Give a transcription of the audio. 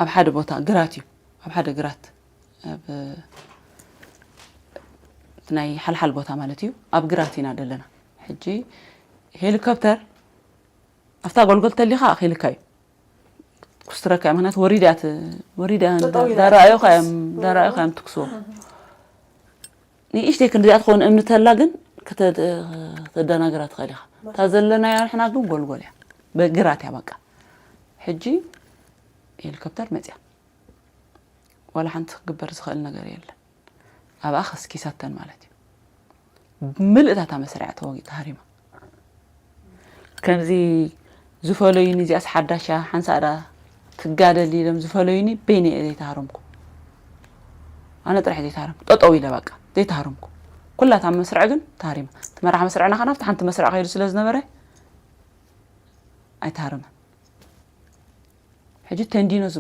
ኣብ ሓደ ቦታ ግራት እዩ ኣብ ሓደ ግራት ኣብ ናይ ሓልሓል ቦታ ማለት እዩ ኣብ ግራት ኢና ዘለና ሕጂ ሄሊኮፕተር ኣብታ ጎልጎል ተሊኻ ኣኺልካ እዩ ኩስትረካ እዩ ምክንያቱ ወሪዳ ወሪዳ ዳራእዮካ እዮም ትክስዎ ንእሽተይ ክንዲኣ ትኸውን እምኒ ተላ ግን ከተደናግራ ትኽእል ኢኻ እታ ዘለናዮ ንሕና ግን ጎልጎል እያ በግራት እያ በቃ ሕጂ ሄሊኮፕተር መፅያ ዋላ ሓንቲ ክግበር ዝኽእል ነገር የለን ኣብኣ ከስኪሳተን ማለት እዩ ብምልእታታ መስርያ ተወጊ ተሃሪማ ከምዚ ዝፈለዩኒ እዚኣስ ሓዳሻ ሓንሳእ ዳ ትጋደል ኢሎም ዝፈለዩኒ በይነ እየ ዘይተሃረምኩ ኣነ ጥራሕ ዘይተሃረምኩ ጠጠው ኢለ በቃ ዘይተሃረምኩ ኩላታ መስርዕ ግን ተሃሪማ እቲ መራሕ መስርዕና ከ ናብቲ ሓንቲ መስርዕ ከይዱ ስለ ዝነበረ ኣይተሃረመን ሕጂ ተንዲኖ ዝብ